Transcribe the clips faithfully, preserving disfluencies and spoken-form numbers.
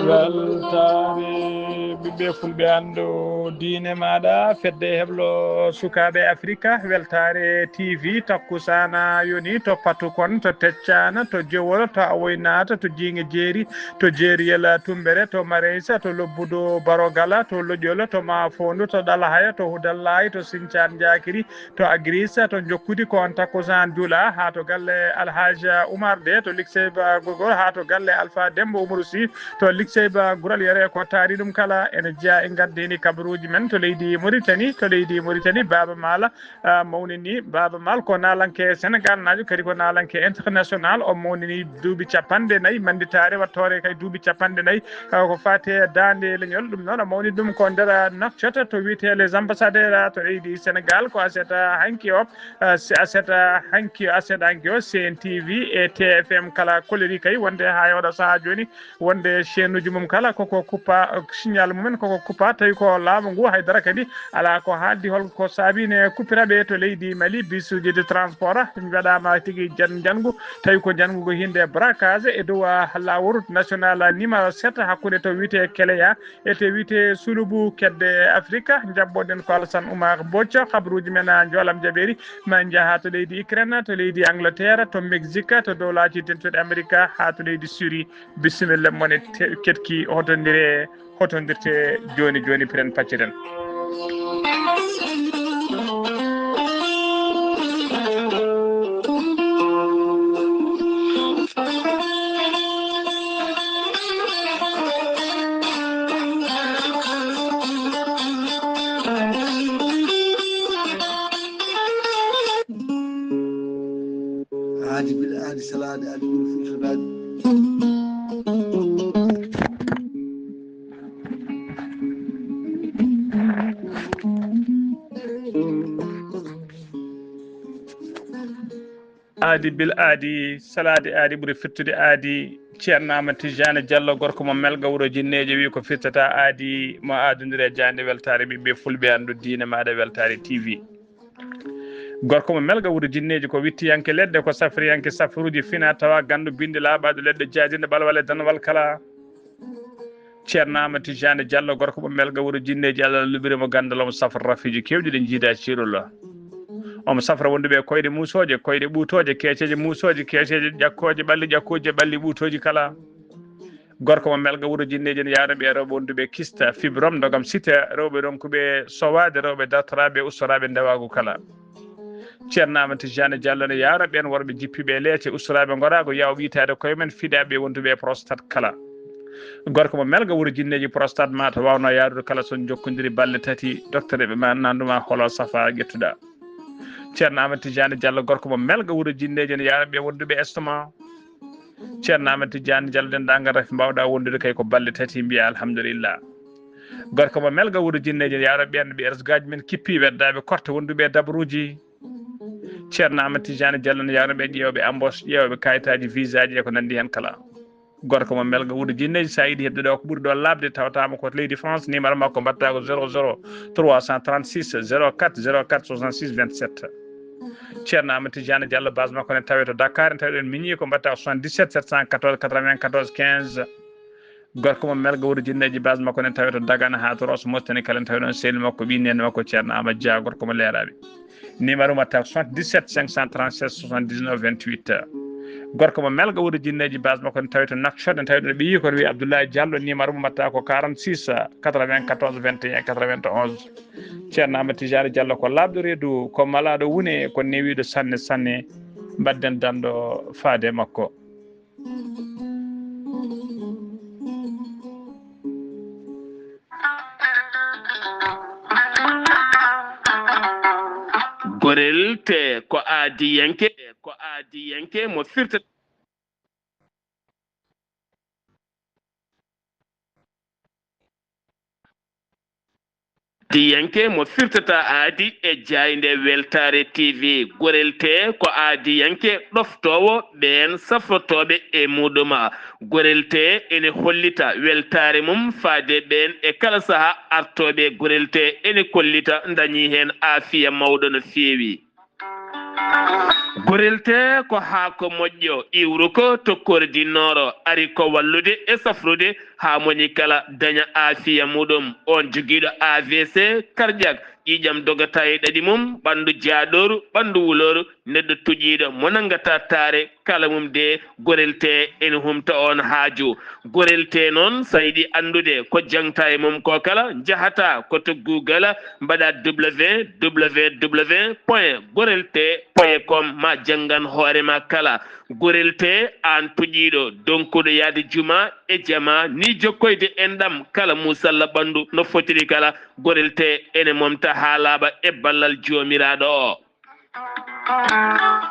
Weltaare ɓiɓɓe fulɓe, anndu diine maaɗa, fedde heblo sukaaɓe Afrika, weltaare T V, takkusaana yoni to Patukon, to Teccana, to Jewol, to Awoynata, to Jiinge Jeeri, to Jeeriyel Tumbere, to Mareysa, to Lobbudu Barogala, to Loƴol, to Maafondu, to Ɗalhaya, to Hudallahi, to Sincaan Jaakiri, to Agrisa, to Jokkudi, ko on takkusaan juula, haa to galle Alhaji Umar de, to Liksey Ba Gogol, haa to galle Alfa Dembo Umaru Si, to Liksey Ba Gural Yere, ko taari ɗum kala ene jeyaa e ngardiini kabaruuji men to leydi Moritani, to leydi Moritani, Baaba Maal, ah, mawnini, Baaba Maal ko naalanke Senegal naajo, kadi ko naalanke international, o mawnini duuɓi capanɗe nayi, mannditaare wattoore kay duuɓi capanɗe nayi, ah, ko faati e daande leñol, ɗum noon o mawni ɗum ko nder Nouakchott to wiyetee Les Ambassadeurs to leydi Senegal, ko aset, ah, hanki o, ah, si aset, ah, hanki o, aset hanki o, C N T V e T F M kala kollirii kay wonde haa e oɗo sahaa jooni, wonde chaîne uji mum kala koko kuppa, eh, signal mumen koko kuppa, tawi ko laamu ngu haydara kadi alaa ko haaldi hol ko saabi ne kuppira ɓe to leydi Mali, bisuuji de transport mbaɗaama tigi jan-, njanngu, tawi ko njanngu ngu hinde braquage e dow, ah, laawol route national numéro sept hakkunde to wiyetee Keleya e to wiyetee Sulubu kedde Afrika. Njaɓɓoɗen ko Alassane Oumar Bocco, kabaruuji men, ah, njoolam jaɓeeri ma njaha to leydi Ukraine, to leydi Angleterre, to Mexique, to Dowlaaji Dentuɗi Amerika, haa to leydi Syrie. Bisimilla mon e te-, keɗki hotondire, hotondirte jooni jooni, piren pacciren. Aadi bil aadi salaade aadi bil fuɗɗoraade. Aadi bil aadi, salaade aadi ɓuri firtude aadi. Ceerno Amadou Tidiane Diallo, gorko mo Melga, wuro Jinneejo, wi ko firtata aadi mo aadondire jaande weltaare ɓiɓɓe fulɓe, anndu diine maaɗa weltaare T V. Gorko mo Melga, wuro Jinneejo, ko wittiyanke leɗɗe, ko safriyanke safruuji fina tawa, ganndo binndi laaɓaɗo leɗɗe, jaajinde ɓalwal e danwal kala. Ceerno Amadou Tidiane Diallo, gorko mo Melga, wuro Jinneeji, Allah luɓiri mo ganndal, omo safra rafiiji keewɗi ɗi jiida e Ciirol. Omo safra wonduɓe e koyɗe muusooje, koyɗe ɓuutooje, keeceeje muusooje, keeceeje ƴakkooje, ɓalli ƴakkooji, ɓalli ɓuutooji kala. Gorko mo Melga, wuro Jinneeji, ene yawna ɓe rewɓe wonduɓe kista, fibrome, ndogam sita, rewɓe ronkuɓe sowaade, rewɓe dartoraaɓe, ustoraaɓe ndewaagu kala. Ceerno Amadou Tidiane Diallo ne yawna ɓeen worɓe jippiiɓe e leece, ustoraaɓe ngoraagu, yaw ɓiytaade koye men, fiɗaaɓe wonduɓe e prostate kala. Gorko mo Melga, wuro Jinneeji, prostate ma to waawno yaarude kala, so on njokkondiri balɗe tati, docteur ɓe ma nannduma holo safa ƴettuɗa. Ceerno Amadou Tidiane Diallo, gorko mo Melga, wuro Jinneeji, ene yawna ɓe wonduɓe estomac. Ceerno Amadou Tidiane Diallo, denndaangal rafi mbaawɗa wondude kay ko balɗe tati, mbiya alhamdulillah. Gorko mo Melga, wuro Jinneeji, ene yawna ɓeen ɓe resgaaji men kippi, weddaaɓe korte wonduɓe e dabruuji. Ceerno Amadou Tidiane Diallo ne yawna ɓe ƴeewɓe embauche, ƴeewɓe kayitaaji, visaaji e ko nanndi heen kala. Gorko mo Melga, wuro Jinneeji, so a yiɗi heɓde ɗo ko ɓuri ɗo laaɓde, tawataama ko to leydi France, numéro makko mbaɗata ko zéro zéro trois cent trente-six zéro quatre zéro quatre soixante-six vingt-sept. Ceerno Amadou Tidiane Diallo, base makko ne tawe to Dakar, en tawi ɗon miñi ko mbaɗata ko soixante-dix-sept sept cent quatorze quatre-vingt-quatorze quinze. Gorko mo Melga, wuro Jinneeji, base makko ne tawe to Dagana haa to Rosso Mauritanie kala, en tawi ɗon sehil makko, ɓii neene makko Ceerno Amadou Dia, gorko mo Leeraaɓe. Numéro mbaɗata ko soixante-dix-sept cinq cent trente-six soixante-dix-neuf vingt-huit. Gorko mo Melga, wuro Jinneeji, base makko ne tawi to Nouakchott, en tawi ɗon ɓiyi kono wiye Abdoulaye Diallo, numéro mo mbaɗata ko quarante-six quatre-vingt-quatorze vingt et un quatre-vingt-onze. Ceerno Amadou Tidiane Diallo ko laaɓɗo reedu, ko malaaɗo wune, ko newiiɗo sanne sanne. Mbaɗden danndo faade makko. Gorel te ko aadiyanke, ko aadiyanke mo firta. Aadiyanke mo firtata aadi e jaaynde Weltaare T V. Gorel tee ko aadiyanke ɗoftoowo ɓeen safrotooɓe e muuɗum. Gorel tee ene hollita weltaare mum faade ɓeen e kala sahaa artooɓe. Gorel tee ene kollita ndañii heen aafiya mawɗo no feewi. Gorel tee ko haako moƴƴo, iwruko to kordi nooro, ari ko wallude e safrude haa moni kala daña aafiya muuɗum. Oon jogiiɗo A V C, karƴak, ƴiiƴam dogata e ɗaɗi mum, ɓanndu jaaɗooru, ɓanndu wulooru, neɗɗo tuƴiiɗo mo nanngataa taare, kala mum de gorel tee ene humta oon haaju. Gorel tee noon, so a yiɗi anndude ko jaŋta e mum ko kala, njahata ko to Google, mbaɗa W W W point gorel tee point com, ma janngan hoore ma kala. Gorel tee, aan tuƴiiɗo, donkuɗo yahde juma e jama, ni jokkoyde enɗam kala muusalla ɓanndu no fotiri kala, gorel tee ene momta haa laaɓa e ballal Joomiraaɗo o.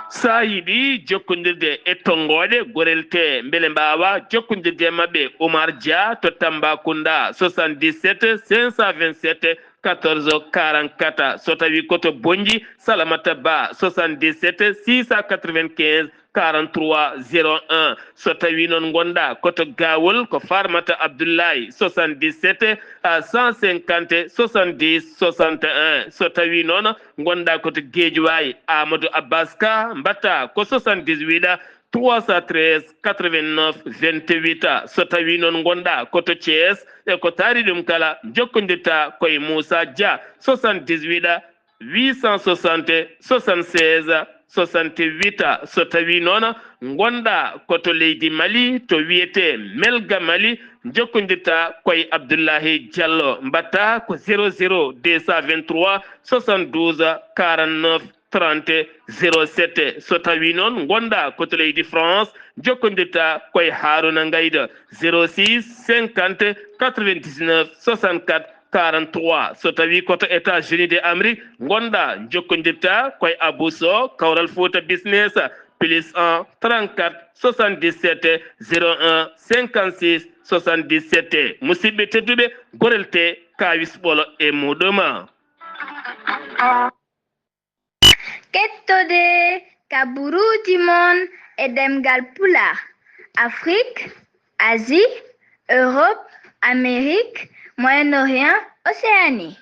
So a yiɗi jokkondirde e tonngooɗe gorel tee, mbele mbaawa jokkondirde e maɓɓe, Oumar Dia to Tambacounda, soixante-dix-sept cinq cent vingt-sept quatorze quarante-quatre. So tawii ko to Bonnji, Salamata Ba, soixante-dix-sept six cent quatre-vingt-quinze quarante-trois zéro un. So tawii noon ngonɗaa ko to Gawol, ko Farmata Abdoulaye, soixante-dix-sept cent cinquante soixante-dix soixante et un. So tawii noon ngonɗaa ko to Guédiawaye, Amadou Abbas Ka, mbaɗtaa ko soixante-dix-huit trois cent treize quatre-vingt-neuf vingt-huit. So tawii noon ngonɗaa ko to Thiès, e ko taari ɗum kala, njokkondirtaa ko e Moussa Dia, soixante-dix-huit huit cent soixante soixante-seize soixante-huit. So tawii noon ngonɗaa ko to leydi Mali, to wiyetee Melga Mali, njokkondirtaa ko e Abdoulahi Diallo, mbaɗtaa ko zéro zéro deux cent vingt-trois soixante-douze quarante-neuf trente zéro sept. So tawii noon ngonɗaa ko to leydi France, njokkondirtaa ko e Harouna Ngaïda, zéro six cinquante quatre-vingt-dix-neuf soixante-quatre quarante-trois. So tawii ko to États-Unis de Amérique ngonɗaa, njokkondirtaa ko e Abou Sow, Kawral Fouta Business, plus un trente-quatre soixante-dix-sept zéro un cinquante-six soixante-dix-sept. Musidɓe tedduɓe, gorel tee kaawis ɓolo e muuɗum. Kettode kaburuuji mon e ɗemngal Pulaar, Afrik, Asie, Europe, Amérique, Moyen-Orient, Océanie.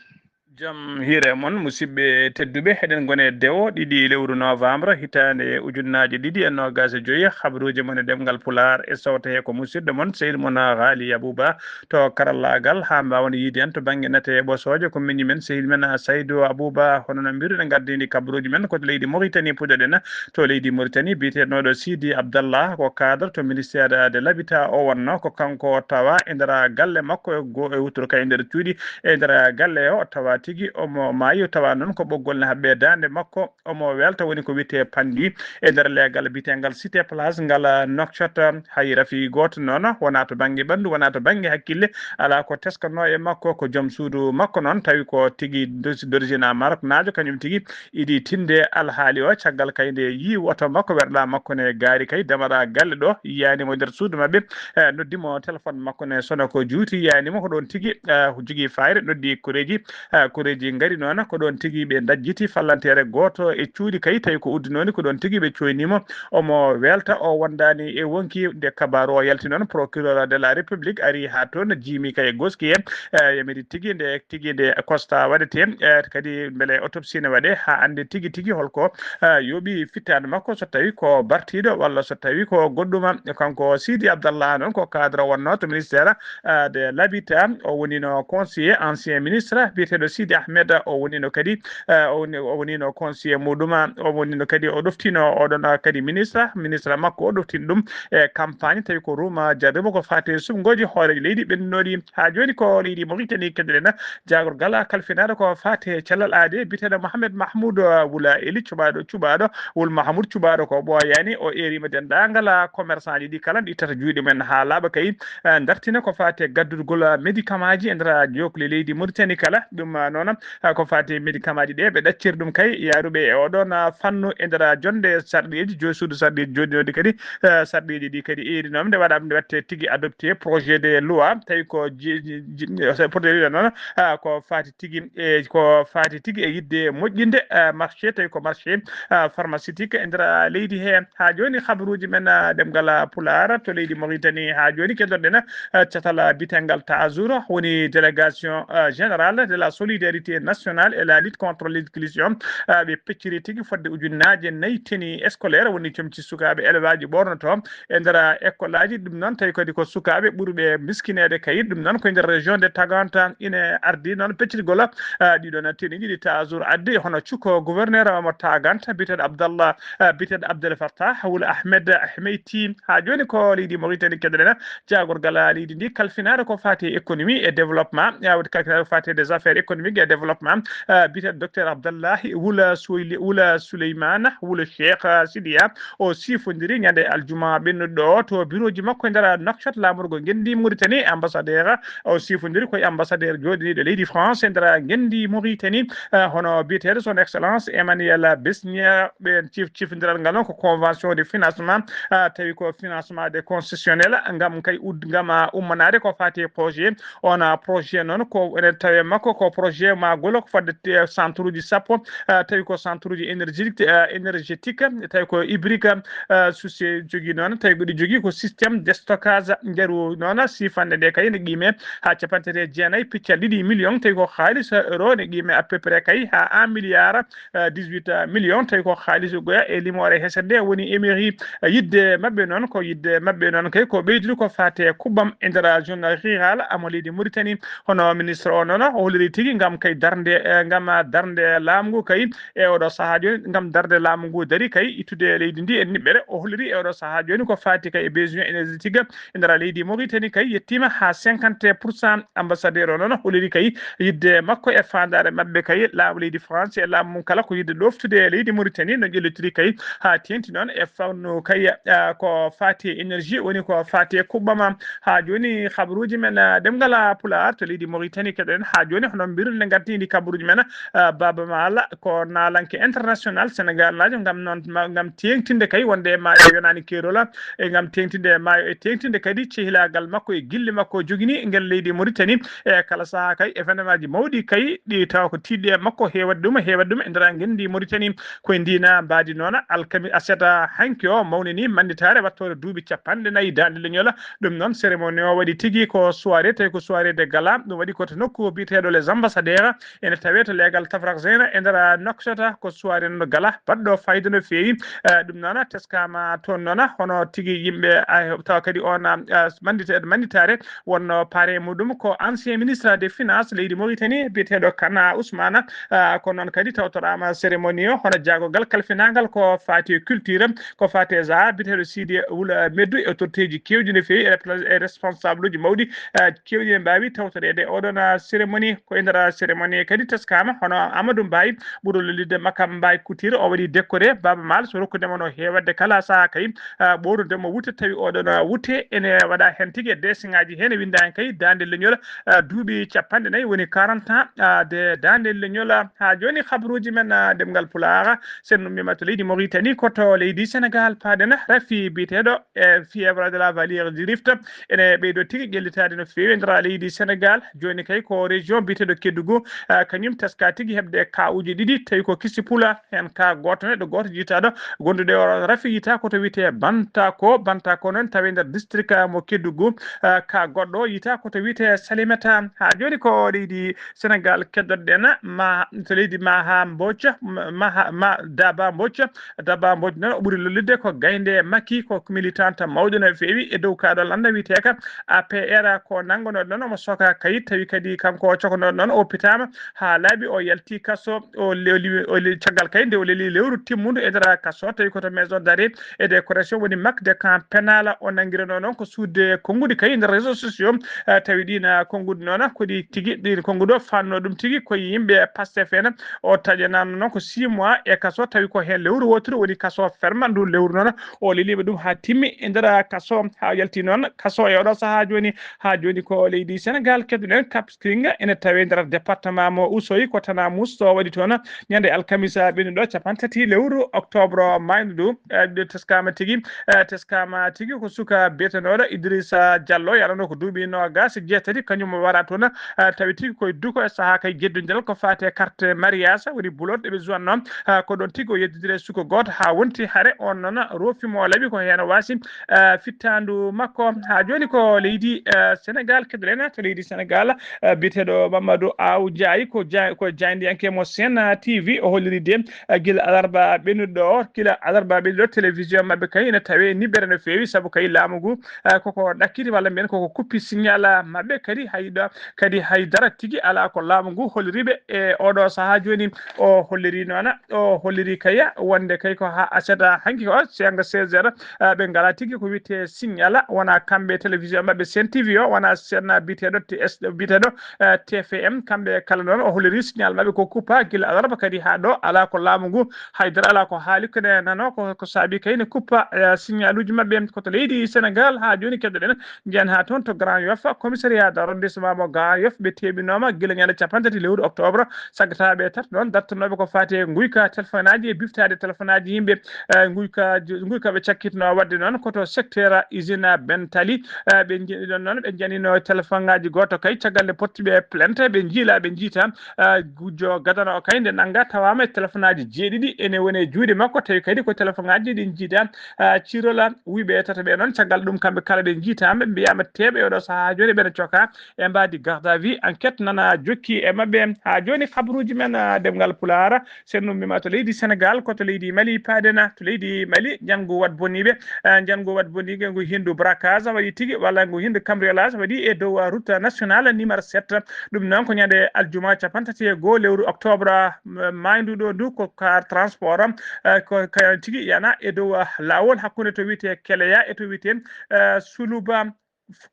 Jam hiire mon, musidɓe tedduɓe, eɗen ngoni e dewo ɗiɗi lewru novembre, hitaande ujunnaaje ɗiɗi e noogaas e joyi. Habaruuji mon e ɗemngal Pulaar e sawte he ko musidɗo mon, sehil mon Haali Abuba. To karallaagal, haa mbaawen yiide en to bannge nate e ɓosooje, ko miñi men, sehil men, Saydu Abuba. Hono no mbiruɗen, ngardiindi kabaruuji men ko to leydi Moritani, puɗɗoɗen to leydi Moritani. Biyeteeɗo Sidi Abdallah ko cadre to ministère de l'habitat, o wonno ko kanko tawa e nder galle makko e go e wutoro kay e nder cuuɗi e nder galle o tawa tigi omo maayi, tawa noon ko ɓoggol ne haɓɓe daande makko. Omo welta, woni ko wiyetee panndi e nder leegal biyeteengal Cité Plage ngal, ah, Nouakchott. Hay rafi gooto noon, wonaa to bannge ɓanndu, wonaa to bannge hakkille, alaa ko teskanoo e makko. Ko joom suudu makko noon, tawi ko tigi d'origine maroknaajo, kañum tigi iɗi tinde alhaali o. Caggal kay nde yii woto makko, werlaa makko ne gaari kay, damara galle ɗo, yiyaani mo nder suudu maɓɓe, eh, noddi mo téléphone makko ne sona ko juuti, yiyaani mo. Ko ɗoon tigi, eh, jogii faayre, noddi koreeji, eh, koreeji ngari noon, ko ɗoon tigi ɓe ndajjiti fallanteere gooto e cuuɗi kay, tawi ko uddinooni, ko ɗoon tigi ɓe cooyni mo. Omo welta, o wondaani e wonki. Nde kabaaru o yalti noon, procureur de la République ari haa toon, jiimi kay goski en, eh, yamiri tigi nde, tigi nde constat waɗetee, eh, kadi mbele autopsie ne waɗee haa annde tigi tigi holko, eh, yooɓi fittaandu makko, so tawi ko bartiiɗo walla so tawi ko goɗɗuma. Kanko Sidi Abdallah noon ko cadre wonno to ministère, eh, de l'habitat, o wonino conseiller ancien ministre biyeteeɗo Sidi Ahmed, o wonino kadi, eh, o woni, o wonino conseiller muɗum, o wonino kadi, o ɗoftino oɗon, eh, kadi ministre, ministre makko o ɗoftini ɗum e campagne, tawi ko ruuma jarribo ko faati e suɓngooji hooreejo leydi ɓennooɗi. Haa jooni ko leydi Mauritanie keɗoɗen, jaagorgal kalfinaaɗo ko faati e cellal aade, biyeteeɗo Mohamed Mahmoud, eh, Wula Eli, cuɓaaɗo, cuɓaaɗo Wul Mahmoud, cuɓaaɗo ko ɓooyaani, o eeriima denndaangal commerçant ji ɗi kala, ittata juuɗe men haa laaɓa kay, eh, dartina ko faati e gaddurgol médicament ji e nder jookli leydi Mauritanie kala. Ɗum, eh, noon, ah, ko faati médicament ji ɗe, ɓe ɗacciri ɗum kay yaaruɓe e oɗon, ah, fannu e nder, ah, jonde sarɗiiji, joyi suudu sarɗiiji joɗɗinooɗi kadi, ah, sarɗiiji ɗi kadi eerinooma nde waɗa, nde waɗte tigi adopté projet de loi, tawi ko ji-, ji-, ji-, so projet de loi noon, ah, ko faati tigi e, ko faati tigi e yiɗde moƴƴinde, ah, marché, tawi ko marché, ah, pharmaceutique e nder, ah, leydi he. Haa jooni, habaruuji men, ah, ɗemngal, ah, Pulaar to leydi Mauritanie. Haa jooni, keɗoɗen, ah, catal, ah, bitengal Taazur, woni délégation, ah, générale de la solidarité nationale et la lutte contre l'exclusion. Ah, ɓe pecciri tigi fodde ujunnaaje nayi tenue scolaire, woni comci sukaaɓe elewaaji ɓornoto e nder, ah, école aji. Ɗum noon, tawi kadi ko sukaaɓe ɓurɓe miskineede kay. Ɗum noon, ko e nder région de Tagant ine ardi noon peccirgol, ah, ɗiɗon tenue ɗiɗi Taazur addi, hono cukko gouverneur mo Tagant, biyeteeɗo Abdallah, ah, biyeteeɗo Abdel Fattah Wul Ahmed Ahmeyti. Haa jooni, ko leydi Mauritanie keɗoɗen, jaagorgal leydi ndi kalfinaade ko faati e économie et développement, ah, woni kalfinaade ko faati e des affaires économiques et développement, ah, biyeteeɗo docteur Abdallahi Wula Soyle-, Wula Souleymane Wula Cheikh, ah, Sidiya. O siifondiri ñande aljuma ɓennuɗo ɗo to birooji makko e nder Nouakchott, laamorgo ngenndi Mauritanie, ambassadeur. O siifondiri ko e ambassadeur jooɗiniiɗo leydi France e nder ngenndi Mauritanie, eh, hono biyeteeɗo son excellence Emmanuel Besnier. Ɓeen cif-, cifondiral ngal noon ko convention de financement, ah, tawi ko financement de concessionnel, ngam kay ud-, ngam, ah, ummanaade ko faati e projet. On, ah, projet noon ko ene tawe makko ko projet ma golo ko fodde te-, centre uji sappo, ah, tawi ko centre uji énergétique, ah, énergétique, tawi ko hybride, ah, souci jogii noon, tawi ko ɗi jogii ko système de stockage njaru noon, sifannde nde kay ne qiime haa capanɗe tati e jeenayi piccal ɗiɗi million, tawi ko haalis euro ne qiime à peu près kay haa un milliard, ah, dix-huit million, tawi ko haalis goya e limoore hesere nde woni émeri. Yiɗde maɓɓe noon, ko yiɗde maɓɓe noon kay ko ɓeydude ko faate kubbam e nder zone rurale mo leydi Mauritanie. Hono ministre o noon, o holliri tigi ngam kay darnde, eh, ngam darnde laamu ngu kay e oɗo sahaa jooni, ngam darnde laamu ngu dari kay ittude e leydi ndi e niɓɓere. O holliri e oɗo sahaa jooni ko faati kay e besoin énergétique e nder leydi Mauritanie kay yettiima haa cinquante pour cent. Ambassadeur o noon holliri kay yiɗde makko e faandaare maɓɓe kay laamu leydi France e laamu mum kala ko yiɗde ɗoftude e leydi Mauritanie no ƴellitiri kay haa teeŋti noon e fannu kay, ah, ko faati e énergie, woni ko faati e kuɓɓam. Haa jooni, habaruuji men, ah, ɗemngal, ah, Pulaar to leydi Mauritanie keɗoɗen. Haa jooni, hono mbiruɗen ngartini kabaruuji men, ah, Baaba Maal ko naalanke international Senegal naajo, ngam noon ma-, ngam teeŋtinde kay wonde maayo yonaani keerol, e ngam teeŋtinde maayo, e teeŋtinde kadi cehilaagal makko e gille makko o jogini ngel leydi Mauritanie. E kala sahaa kay, événement ji mawɗi kay, ɗi tawa ko tiiɗɗe e makko, heewat ɗum, heewat ɗum e nder ngenndi Mauritanie. Koye ndiina mbaadi noon, alkami aseta hanki o mawnini mannitaare wattoore duuɓi capanɗe nayi daande leñol. Ɗum noon, cérémonie o waɗi tigi ko soirée, tawi ko soirée de gala. Ɗum waɗi ko to nokku biyeteeɗo Les Ambassadeurs, ene tawee to leegal Tafrak Zeyna e nder Nouakchott, ko soirée noon gala baɗɗo fayida no feewi. Eh, ɗum noon teskaama toon noon, hono tigi yimɓe, ah, tawa kadi on, ah, mandite-, mannitaare wonno pare muɗum ko ancien ministre des finances leydi Mauritanie, biyeteeɗo Kana Ousmane. Ah, ko noon kadi tawtoraama cérémonie o, hono jaagorgal kalfinaangal ko faati e culture, ko faati e zaar, biyeteeɗo Sidi Wula Meddu, e autorité ji keewɗi no feewi, e repla-, e responsable uji mawɗi, ah, keewɗi ne mbaawi tawtoreede oɗon, ah, cérémonie. Ko e nder, ah, cérémonie kadi teskaama hono Amadou Mbaye, ɓurɗo lollirde Makam Mbaye Couture, o waɗi décoré Baaba Maal, so rokkude mo no heewande kala sahaa kay, ah, ɓoorude mo wutte, tawi oɗon, ah, wutte ene waɗa heen tigi e deesiŋaaji heen, e winndaani kay daande leñol, ah, duuɓi capanɗe nayi, woni quarante ans, ah, de daande leñol. Haa jooni, habaruuji men, ah, ɗemngal Pulaar, sen ummiima to leydi Mauritanie, ko to leydi Senegal paaɗen. Rafi biyeteeɗo e fièvre de la vallée du Rift ene ɓeydo tigi ƴellitaade no feewi e nder leydi Senegal. Jooni kay ko région biyeteeɗo Kédougou, ah, kañum teska tigi heɓde kaawuuji ɗiɗi, tawi ko kisi pula, heen ka gooto neɗɗo gooto jiytaaɗo gonduɗo e o rafi yiytaa ko to wiyetee Bantako. Bantako noon tawi nder district mo Kédougou, ah, ka goɗɗo yiytaa ko to wiyetee Salémata. Haa jooni ko leydi Senegal keddoɗen ma, to leydi Maha Mbodj, ma, Maha, ma, Daba Mbodj. Daba Mbodj noon o ɓuri lollirde ko gaynde Maki, ko militante mawɗo no feewi e dow kaaɗo lannda wiyeteeka A P R, ko nanngonooɗo noon omo soka kayit, tawi kadi kanko o cokanooɗo noon o oppitaama haa laaɓi, o yalti kaso, o leli, o leli caggal kay nde o leli lewru timmundu e nder kaso, tawi ko to maison d'arrêt et de correction woni mak de camp pénal. O nanngiranoo noon ko suuɗde konnguɗi kay nder réseaux sociaux, eh, tawi ɗiin, ah, konnguɗi noon ko ɗi tigi, ɗiin konnguɗi o faanno ɗum tigi ko yimɓe Pastef en. O taƴanaano noon ko six mois e kaso, tawi ko heen lewru wooturu woni kaso ferme. Ndu lewru noon o leliima ɗum haa timmi e nder kaso, haa yalti noon kaso e oɗo sahaa jooni. Haa jooni ko leydi Senegal keddoɗen, Cap Skirring ene tawee nder département mo Oussouye, ko Tana Mousse, to waɗi toon ñande alkamisa ɓennuɗo, capanɗe tati lewru octobre maaynuɗo. Eh, ɗo teskama tigi, eh, teskama tigi ko suka biyetenooɗo Idrissa Diallo, yarano ko duuɓi noogas e jeetati, kañum o wara toon, eh, tawi tigi koye duko e saha kay jeddodiral ko fate carte mariage, woni bulot ɗe ɓe joinno, eh, ko ɗon tigi o yeddodiri e suka gooto ha wonti hare on noon roofi mo laɓi ko heen o wasi, eh, fittandu makko. Ha joni ko leydi, eh, Sénégal, keddorena to leydi Sénégal, eh, biyeteɗo Mamadou Aw Ndiaye ko ja-, ko jaayndiyanke mo Sen T V, o holliri de, eh, gila alarba ɓennuɗo o, gila alarba ɓennuɗo télévision maɓɓe kay ene tawe niɓɓere no feewi, sabu kay laamu ngu, eh, koko ɗakkiti walla mbiyen koko kuppi signal maɓɓe, kadi hayɗo, kadi haydara tigi ala ko laamu ngu holliriɓe e oɗo saha joni. O holliri noona, o holliri kaya wonde kay ko ha aseta hanki o, senga seize heures, eh, ɓe ngala tigi ko wiyete signal, wona kamɓe télévision maɓɓe Sen T V o, wona senna biyeteɗo T S, biyeteɗo, eh, T F M, kamɓe kala noon o holliri signal maɓɓe ko kuppa gila alarba kadi ha ɗo, ala ko laamu ngu haydara, ala ko haali, kene nano ko, ko saabi kay ne kuppa, eh, signaluji maɓɓe. Ko to leydi Sénégal ha joni keddoɗen, njiyan ha toon to Grand Yoff, commissariat d'arrondissement mo Grand Yoff, ɓe teɓinoma gila ñande capanɗe tati lewru octobre, saggataɓe tato noon dartanooɓe ko fate nguyka téléphone aji e biftade téléphone aji yimɓe, eh, nguyka, nguyka ɓe cakkitno wadde noon ko to secteur usine Bentali, eh, ɓe njiɗi ɗon noon, ɓe njanino téléphone ngaji goto kay, caggal nde pottiɓe plainte, ɓe njiila, ɓe njiita, eh, gujjo gadano o kay nde nanga tawama e téléphone aji jeeɗiɗi ene woni e juuɗe makko, tawi kadi ko téléphone ngaji ɗi njiida, eh, cirola wuyɓe e tato ɓe noon, caggal ɗum kamɓe kala ɓe njiitama, ɓe mbiyama teɓe oɗo saha joni ɓeɗa coka e mbaadi garde à vue. Enquête nana jokki e maɓɓe. Ha joni kabaruji men, ah, demgal Pulaar, sen ummima to leydi Sénégal, ko to leydi Mali paadena. To leydi Mali, njangu wat boniɓe, ah, njangu wat boniɓe ngu hindu braquage waɗi tigi, walla ngu hindu cambriolage waɗi e dow, ah, route nationale numéro sept. Ɗum noon ko ñande aljuma capanɗe tati e goho lewru octobre, ah, maynduɗo ndu ko car transport, ah, ko kayan tigi yana e dow, ah, lawol hakkunde to wiyete Keleya e to wiyete, ah, Suluba.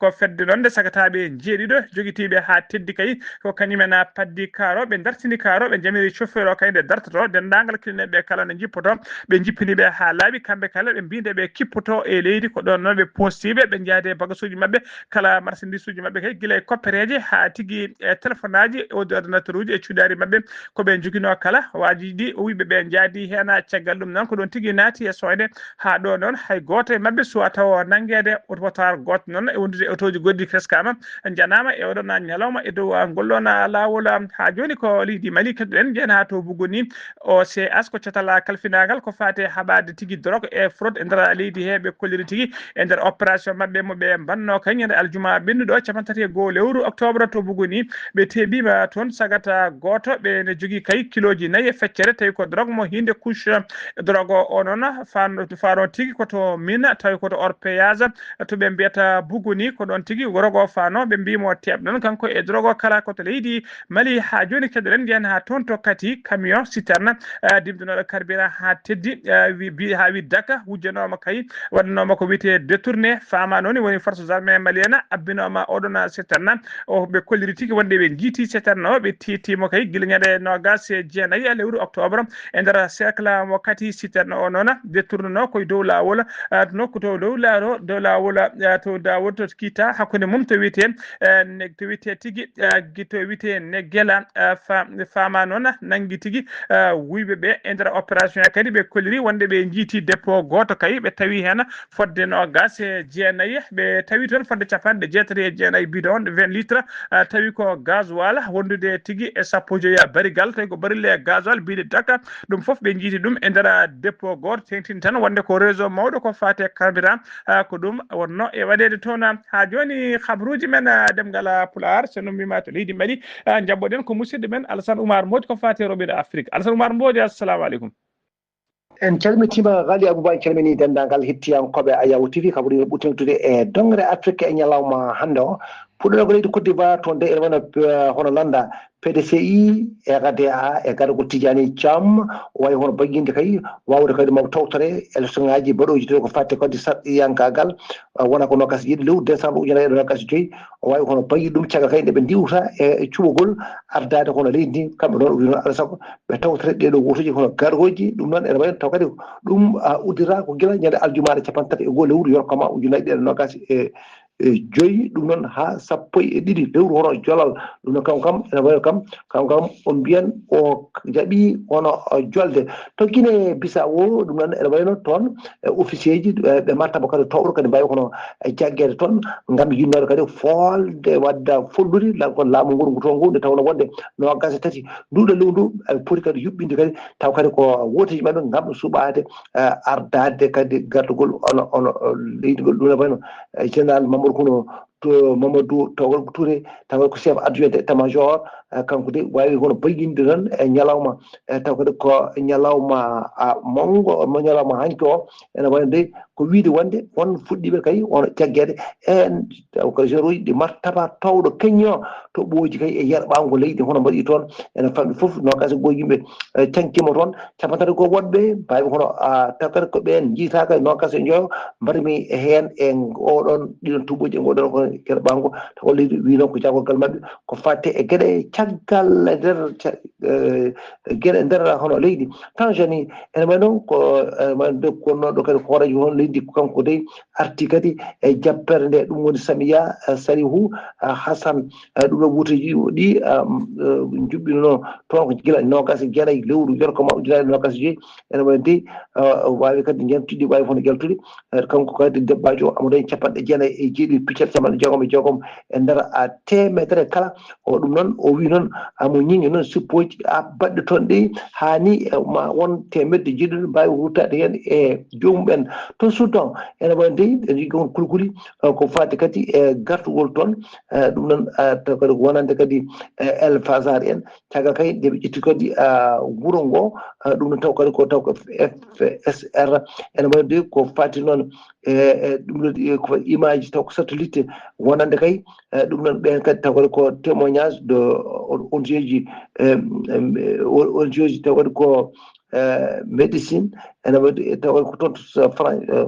Ko fedde noon nde sagataɓe jeeɗiɗo jogitiɓe ha teddi kay, ko kañumen a paddi kaaro, ɓe dartini kaaro, ɓe jamiri chauffeur o kay nde dartoto, dendagal kilineɓe kala ne jippoto, ɓe jippiniɓe ha laaɓi, kamɓe kala ɓe mbinde ɓe kippoto e leydi, ko ɗon noon ɓe postiɓe, ɓe jaade bagasuji maɓɓe, kala marchandise uji maɓɓe kay, gila e koppereje ha tigi e téléphone aji, e ordinateur uji e cuɗari maɓɓe, ko ɓe jogino kala, waji ɗi o wiɓe ɓe jaadi hen. Caggal ɗum noon ko ɗon tigi naati e soyde, ha ɗo noon hay goto e maɓɓe suwa tawo nanguede, otopotar goto noon e wondude e otoji goɗɗi teskama, janama e oɗon ñalawma e dow ngol ɗon lawol. Ha joni ko leydi Mali keddoɗen, jeen ha to Buguni, O C S ko catal kalfinagal ko fate haɓade tigi drogue e fraude e nder leydi he, ɓe kolliri tigi e nder opération maɓɓe mo ɓe mbanno kañum e aljuma ɓennuɗo capanɗe tati e goho lewru octobre to Buguni, ɓe teɓima toon sagata goto, ɓe ne jogui kay kiloji nayyi e feccere, tawi ko drogue mo hinde couche. Drogue o noon fano, fano tigi ko to Mina, tawi ko to Orpeyage, to ɓe mbiyata Buguni, ko ɗon tigi drogue o fano, ɓe mbimo teɓ noon kanko e drogue o kala ko to leydi Mali. Ha joni keddoɗen, nden ha toon to Kati, camion citerne, eh, dimdunoɗo carburant ha teddi, eh, wi, bi, ha wi Daka, wujjanoma kay, waɗanoma ko wiyete détourné, fama noon woni force armée malienne abbinoma oɗon citerne. O, ɓe kolliri tigi wonde ɓe jiiti citerne o, ɓe titimo kay gila ñande nogas e jeenayi lewru octobre e nder cercle mo Kati. Citerne o noon détournuno koye dow lawol, ah, to nokku to dow lawol, dow lawol, ah, to lawol to Kita, hakkunde mum to wiyete, eh, ne, to wiyete tigi, eh, gi-, to wiyete Neggela, eh, fa-, fama noon nangi tigi, eh, wuyɓe ɓe e nder opération kadi ɓe kolliri wonde ɓe jiiti dépôt goto kay, ɓe tawi hen fodde nogas e jeenayi, ɓe tawi toon fodde capanɗe jeetati e jeenayi bidon vingt litres, ah, tawi ko gasoil wondude tigi e sappo joyi barigal, tawi ko barille gasoil biɗe Daka, ɗum foof ɓe jiiti ɗum e nder dépôt goto, tengtini tan wonde ko réseau mawɗo ko fate carburant, ah, ko ɗum wonno e waɗede toon. Ha joni kabaruji men, ah, demgal, ah, Pulaar, so no mbima to leydi Mali, ah, jabboɗen ko musidɗo men Alassane Oumar Mbodj ko fate roɓiɗo Afrique. Alassane Oumar Mbodj, assalamu aleykum. En calmitima Ghali Abouba, en calmini denndaangal hettiyankooɓe Ayaw T V, kabaruji ɓurti noddude e dongre Afrique e ñalawma hannde o. Puɗɗoɗen ko leydi Côte d'Ivoire, toon de ene wayno, eh, hono lannda P D C I e R D A e garagol Tidjani Thiam, o wayi hono bayyinde kay, wawde kadi mo tawtore élection ngaji baɗooji tawi ko fadde kadi sarɗiyankagal, eh, wona ko nogas e jeeɗiɗi lewru décembre ujunere e nogas e joyi, o wawi hono bayi ɗum caggal kay nde ɓe ndiwta e cuɓagol ardaade hono leydi ndi, kamɓe noon o wi noon alaa sago ɓe tawtore ɗeɗo wotuji hono gargoji, ɗum noon ene wayi taw kadi ɗum, ah, uddita ko gila ñande aljumaare capanɗe tati e goho lewru yorkoma ujunnaji ɗiɗi e nogas e e joyi, ɗum noon haa sappo e ɗiɗi lewru, hono jolal. Ɗum noon kam kam ene wayi kam kam kam on mbiyan o jaɓi hono jolde to Guinée Bissau. Ɗum noon ene wayno toon e officier ji ɓe martaba kadi towɗo kadi mbawi kono e jaggeede toon ngam yinnoode kadi folde wadda follude la- ko laamu nguru ngu toon ngu nde tawno wonde nogas e tati nduɗo lewru ndu, ɓe poti kadi yuɓɓinde kadi taw kadi ko wooteji maɓɓe ngam suɓaade eh, ardaade kadi gardugol ono ono eh, leydi ngol. Ɗum ne wayno eh, général Mamadou Kono to Mamadou Togol Touré, tawa ko chef adjoint d'état major. Eh, kanko de wawi kono bayyinde tan e ñalawma, eh, taw kadi ko ñalawma ah, mawgo mo ñalawma hanki o. Ene wayno de ko wiide wonde on fuɗɗiɓe kay on jaggeede en taw ko géroji ɗi martaba towɗo keñño to ɓooji kay e yerɓango leydi hono mbaɗi toon. Ene famɗi fof nogas e goho yimɓe eh, cankima toon. Capantati ko woɗɓe mbawi kono ah, taw kadi ko ɓen jiitaka e nogas e joyo mbaɗmi heen e oɗon ɗiɗon tubuji e ngoɗon ko yerɓango taw leydi wi noon ko jagorgal maɓɓe ko fatte e geɗe caggal e nder ca- eh, geɗe nder hono leydi. Tanzanie ene wayi noon ko ene wayi noon ko noon ɗo kadi hoorejo hono leydi kanko dey arti kadi e jappere nde ɗum woni Samiya eh, Salihu eh, Hassan. Eh, ɗum ɗo wuuteji ɗi ah, m- eh, juɓɓinono toon ko gila nogas e jeenayi lewru yorko ma ujunaaji nogas e joyi. Ene wayi dey eh, wawi kadi jantudi wawi hono jaltude. Eh, kanko kadi debbajo o amo dañi capanɗe jeenayi e jeeɗiɗi piccal capanɗe jeegom e jeegom e nder a temedere kala. O ɗum noon o wi noon amo ñiñi noon sippoji a baɗɗe toon ɗi hani eh, ma won temedde jeeɗiɗi mbawi ruttade hen e jomumen to Soudan. Ene wayi dey ene jogui on kulkuli eh, ko fati kadi e gartugol toon eh, ɗum noon eh, taw kadi ko wonande kadi eh, El Fasar en caggal kay nde ɓe ƴetti kadi ah, wuro ngo ah, ɗum noon taw kadi ko taw ko F S R. Ene wayi dey ko fati noon e e ɗum ɗo ɗi- ko image taw ko satellite wonande kay eh, ɗum noon ɓen kadi taw kadi ko témoignage de O N G ji eh, em, eh, O N G ji taw kadi ko eh, médecine ene waɗi taw kadi ko toon to Fran- eh,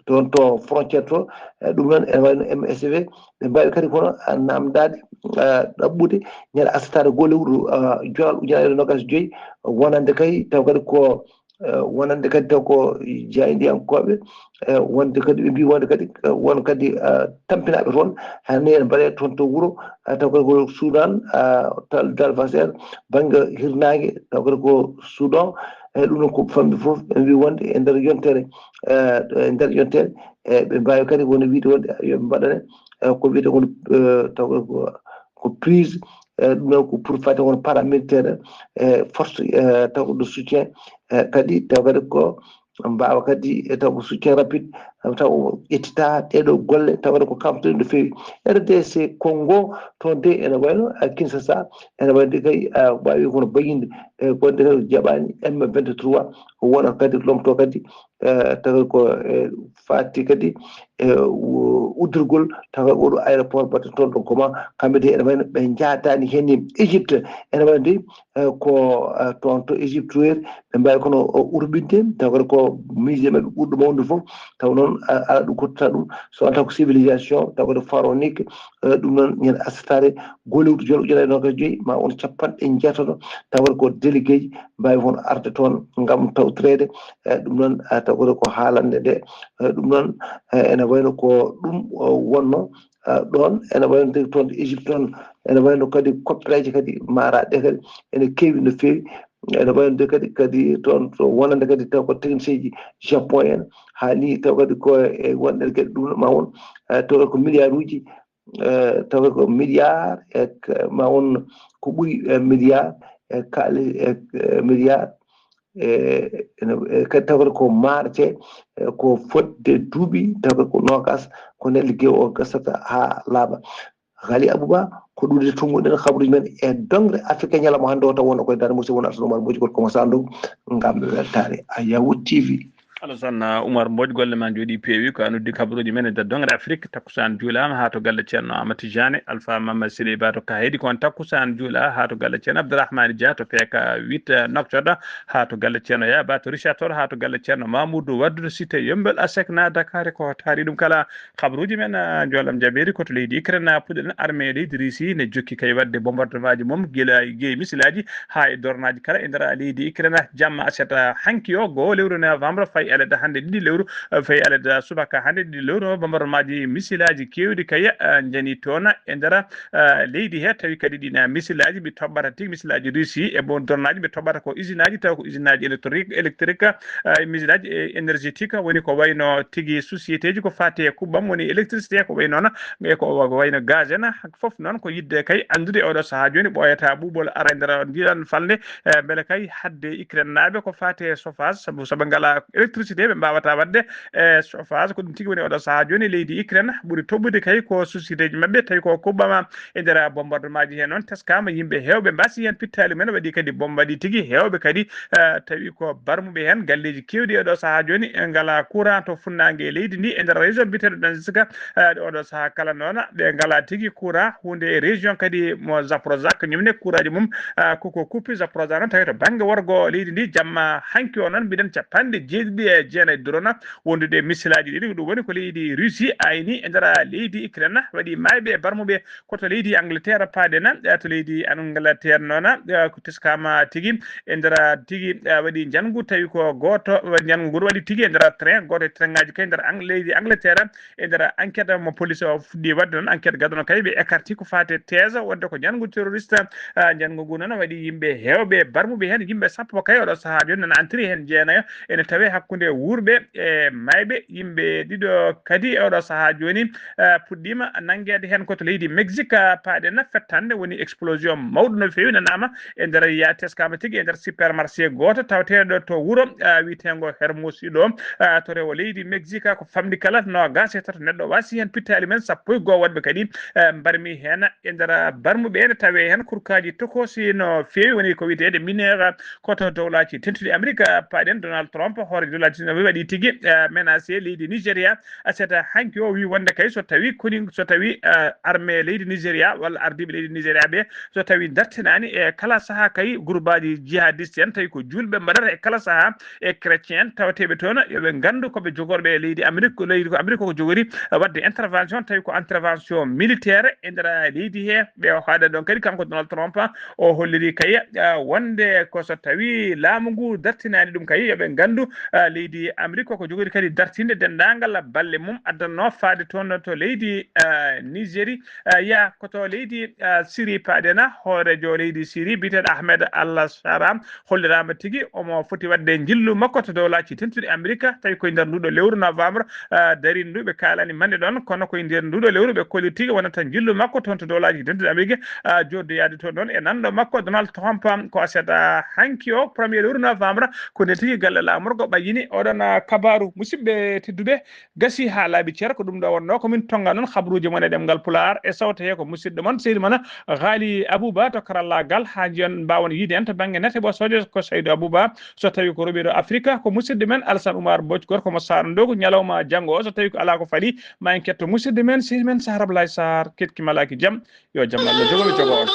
toon to frontière to eh, ɗum noon ene wayno M S V ɓe mbawi kadi kono ah, namdade ah, ɗaɓɓude ñande asatare goo lewru ah, jolal ujunaaji nogas joyi wonande kay taw kadi ko eh, wonande kadi taw ko jaydiyankoɓe eh, wonde kadi ɓe mbi wonde kadi eh, won kadi eh, tampinaɓe toon hande ene mbaɗe toon to wuuro eh, taw kadi ko Soudan eh, tal Darfasar banggue hirnague taw kadi ko Soudan. Eyyi ɗum noon ko famɗi fof ɓe mbi wonde e nder yontere eh, e nder yontere e ɓe mbawi kadi woni wiide wonde yoɓe mbaɗane eh, ko wiyete won eh, taw kadi ko ko prise eh, ɗum noon ko pour fate won paramilitaire e force eh, taw ko de soutien eh, kadi taw kadi ko mbawa kadi e taw ko soutien rapide taw ƴettita ɗeɗo golle taw kadi ko kamtoɗe no fewi. R D C Congo toon de ene wayno a Kinshasa ene wayde kay a wawi kono bayinde e gonde kadi jaɓani M vingt-trois wona kadi lomto kadi eh, tawi ko eh, fati kadi e u- uddirgol tawa oɗo aéroport batte toon ɗo Goma kamɓe de ene wayno ɓe jaadani hen Égypte. Ene wayno de eh, ko eh, toon to Égypte toyr ɓe mbawi kono o urɓinde tawa kadi ko musée maɓɓe ɓurɗo mawnude fof taw noon a- ala ɗum kottata ɗum so wonata ko civilisation tawa kadi pharaonique eh, ɗum noon ñande asatare goo lewru jolɗo ujunaaji nogas joyi ma won capanɗe jeetato tawa kadi ko délégué ji mbawi hono arde toon gam tawtoreede e ɗum noon taw kadi ko haalande nde e ɗum noon e ene wayno ko ɗum wonno ɗon ene wayno de toon Égypte toon ene wayno kadi koppereeje kadi maraɗe kadi ene keewi no feewi ene wayno de kadi kadi toon to wonande kadi taw ko technicien ji japon en haali taw kadi ko e wonɗen kadi ɗum ma won taw ko milliard uji tawa ko milliard e ma won ko ɓuri milliard e kaalis e milliard e kadi tawa ko marché ko fodde duuɓi tawa ko nogas ko nden liggeey o gasata ha laaɓa. Ghali Abouba ko ɗum de tunguɗen habruji men e dongre Afrique ñalawma hannde o taw wonno koye dande musidɗo won Alsan Oumar Mbodji Gorko mo Sandou ngam weltare Ayawu T V. Alassane Oumar Mbodj golle ma jooɗi peewi ko an uddi kabaruuji men e nder dongre Afrique takkusaan juulaama haa to galle ceerno Amadou Tidiane Alpha Mamadou Sile Ba to Kahedi ko on takkusaan juula haa to galle ceerno Abdourahmane Dia to P K huit Nouakchott haa to galle ceerno Yaya Ba to Richard Toll haa to galle ceerno Mamoudou Waddude Cité Yembel Asek na Dakar ko taari ɗum kala kabaruuji men joolam jabeeri ko to leydi Ukraine puɗɗiɗen armée leydi Russie ne jokki kay waɗde bombardement ji mum gila gey misilaaji haa e dornaaji kala e nder leydi Ukraine jamma aset hanki o goo lewru novembre fay e alada hannde ɗiɗi lewru, eh, fayi alada subaka hannde ɗiɗi lewru, bombardemaaji misilaaji keewɗi kay, eh, njani toon e nder, eh, leydi he, tawi kadi ɗiin misilaaji ɓe toɓɓata tigi, misilaaji Russie e bon dornaaji ɓe toɓɓata ko usinaaji, taw ko usinaaji électrique, électrique, eh, misilaaji, eh, énergétique, woni ko wayno tigi sociétéji ko faati e kuɓɓam, woni électricité, ko wayi noon, e ko wayno gaz en, fof noon ko yiɗde kay anndude oɗo sahaa jooni ɓooyata ɓuuɓol ara e nder ndiɗan falnde, eh, mbele kay hadde Ukraine naaɓe ko faati e chauffage, sabu so ɓe ngalaa électricité ɓe mbaawata waɗde, eh, chauffage. Ko ɗum tigi woni oɗo sahaa jooni leydi Ukraine ɓuri toɓɓude kay ko sociétéji maɓɓe, tawi ko kuɓɓama e nder bombardement ji heen noon teskaama yimɓe heewɓe mbaasi heen pittaali mumen, waɗi kadi bombaɗi tigi heewɓe kadi, eh, tawi ko barmuɓe heen galleeji keewɗi e ɗo sahaa jooni, eh, ngalaa courant to funnaange e leydi ndi e nder région biyeteeɗo Donetsk, eh, ɗo, ɗo sahaa kala noon ɓe ngalaa tigi courant. Huunde e région kadi mo Zaporozhye, kañum ne courant ji mum, eh, koko kuppi. Zaporozhye noon tawi to bannge worgo leydi ndi jamma hanki o noon mbiɗen capanɗe jeeɗiɗi e jeenayi drone wondude e misilaaji ɗiɗi. Ɗum woni ko leydi Russie ayni e nder leydi Ukraine, waɗi maayɓe e barmuɓe ko to leydi Angleterre paaɗen, eh, to leydi Angleterre noon, eh, ko teskama tigi e nder tigi, eh, waɗi njanngu tawi ko gooto, njanngu ngu waɗi tigi e nder train, gooto e train ngaji kay nder Ang-, leydi Angleterre, e nder enquête mo police o fuɗɗi waɗde noon, enquête gadano kay ɓe écarti ko faati e thèse wonde ko njanngu terroriste, eh, njanngu ngu noon waɗi yimɓe heewɓe barmuɓe heen, yimɓe sappo kay oɗo sahaa jooni nana entri heen jeenayo ene tawe hakkunde wuurɓe e maayɓe, yimɓe ɗiɗo kadi e oɗo sahaa jooni, eh, puɗɗiima nanngeede heen ko to leydi Mexique, eh, paaɗen fettande woni explosion mawɗo no feewi nanaama e nder ya teskama tigi e nder supermarché gooto tawateeɗo to wuro, eh, wiyeteengo Hermosillo, eh, to rewo leydi Mexique ko famɗi kala noogaas e tato neɗɗo waasi heen pittaali men sappo e goo woɗɓe kadi, eh, mbarmi heen e nder barmuɓe ene tawe heen kurkaaji tokoosi no feewi woni ko wiyeteede mineur ko to dowlaaji dentuɗi Amerika paaɗen Donald Trump hoore dowlaaji no waɗi tigi, eh, menacé leydi Nigeria. Aset hanki o wi wonde kay so tawi koni, so tawi, eh, armée leydi Nigeria walla ardiiɓe leydi Nigeria ɓe, so tawi dartinaani e kala sahaa kay groupeaji jihadiste en, tawi ko juulɓe mbaɗata e kala sahaa e chrétien tawateeɓe toon, yo ɓe nganndu ko ɓe jogorɓe e leydi Amérique, ko leydi ko Amérique ko jogori, eh, waɗde intervention, tawi ko intervention militaire e nder leydi he. Ɓe o haaɗa ɗon kadi kanko Donald Trump o holliri kay, eh, wonde ko so tawi laamu ngu dartinaani ɗum kay, yo ɓe nganndu, eh, leydi Amérique ko jogori kadi dartinde denndaangal balle mum addanno faade toon to leydi, eh, Nigeria, eh, ya ko to leydi, eh, Syrie paaɗen. Hooreejo leydi Syrie biyeteeɗo Ahmed Al Sharaa holliraama tigi omo foti waɗde njillu makko to dowlaaji dentuɗi Amerika, tawi koye nder nduɗo lewru novembre, eh, darindu ɓe kaalani mande ɗon, kono koye nder nduɗo lewru ɓe kolli tigi wonata njillu makko toon to dowlaaji dentuɗi Amerika, eh, joddoyaade toon ɗon e nanɗo makko Donald Trump. Ko aset hanki o premier lewru novembre, ko nden tigi galle laamorgo ɓayyini oɗon, eh, kabaaru. Musidɓe tedduɓe, gasi haa laaɓi cer, ko ɗum ɗo wonno ko min tonga noon habruuji mon e ɗemngal Pulaar e sawto he ko musidɗo mon seydi mon Ghali Abouba to karallaagal, haa njiyon mbaawon yiide en to bannge nate ɓosooje ko Saydou Abouba. So tawi ko roɓiɗo Afrika ko musidɗo men Alassane Oumar Mbodj gorko mo Saara Ndogu. Ñalawma janngo o so tawi ko alaa ko faɗi ma en ketto musidɗo men seydi men Sahar Ablaye Sarr ketki malaaki jam. Yo jam Allah jogo mi jogo on.